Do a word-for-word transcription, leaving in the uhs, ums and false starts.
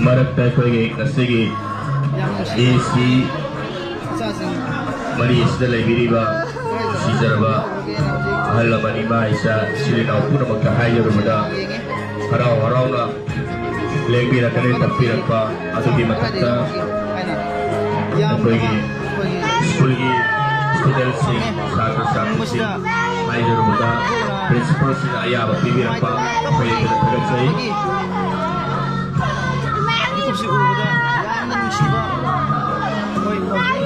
ꯃꯔꯛꯇ ꯑꯩꯈꯣꯏꯒꯤ ꯉꯁꯤꯒꯤ ꯑꯦ ꯁꯤ ꯃꯔꯤ ꯑꯁꯤꯗ ꯂꯩꯕꯤꯔꯤꯕ ꯁꯤꯖꯔꯕ ꯑꯍꯜ ꯂꯃꯟ, ꯏꯃꯥ ꯏꯆꯥ, ꯏꯆꯤꯜ ꯏꯅꯥꯎ ꯄꯨꯝꯅꯃꯛꯇ ꯍꯥꯏꯖꯔꯨꯕꯗ, ꯍꯔꯥꯎ ꯍꯔꯥꯎꯅ ꯂꯦꯡꯕꯤꯔꯛꯀꯅꯤ ꯇꯥꯛꯄꯤꯔꯛꯄ ꯑꯗꯨꯒꯤ ꯃꯊꯛꯇ ꯑꯩꯈꯣꯏꯒꯤ ꯁ꯭ꯀꯨꯜꯒꯤ ꯁ꯭ꯇꯨꯗꯦꯟꯠꯁꯤꯡ, ꯁꯥꯇ꯭ꯔ ꯁꯥꯇ꯭ꯔꯤꯁꯤꯡ ꯍꯥꯏꯖꯔꯨꯕꯗ ꯄ꯭ꯔꯤꯟꯁꯤꯄꯥꯜꯁꯤꯡꯅ ꯑꯌꯥꯕ ꯄꯤꯕꯤꯔꯛꯄ ꯑꯩꯈꯣꯏ ꯌꯥꯝꯅ ꯊꯥꯒꯠꯆꯩ꯫ ꯃꯤꯀꯨꯞꯁꯤ ꯎꯕꯗ ꯌꯥꯝꯅ ꯅꯨꯡꯁꯤꯕ ꯑꯩꯈꯣꯏ